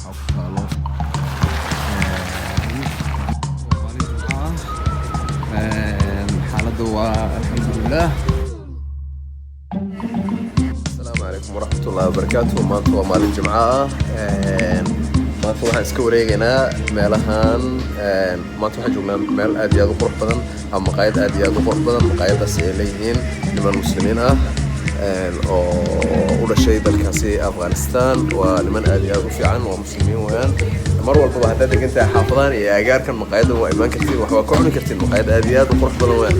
Waxaa ku taalo maalin Jimco ah. Xaaladda waa alxamdulilah. Asalaamu calaykum waraxmatullahi wabarakaatu. Maanta waa maalin Jimco ah. Maanta waxaan iska wareegaynaa meelahan. Maanta waxaan joognaa meel aad iyo aad u qurux badan ama maqaayad aad iyo aad u qurux badan. Maqaayadaasi ay leeyihiin niman Muslimiin ah oo u dhashay dalkaasi Afghanistan. Waa niman aad iyo aad u fiican, waa Muslimiin weeyaan. Mar walbaba haddaad degan tahay xaafadahan iyo agaarkan, maqaayadan waa imaan kartiin, wax waa ka cuni kartiin. Maqaayad aad iyo aad u qurux badan weeyaan.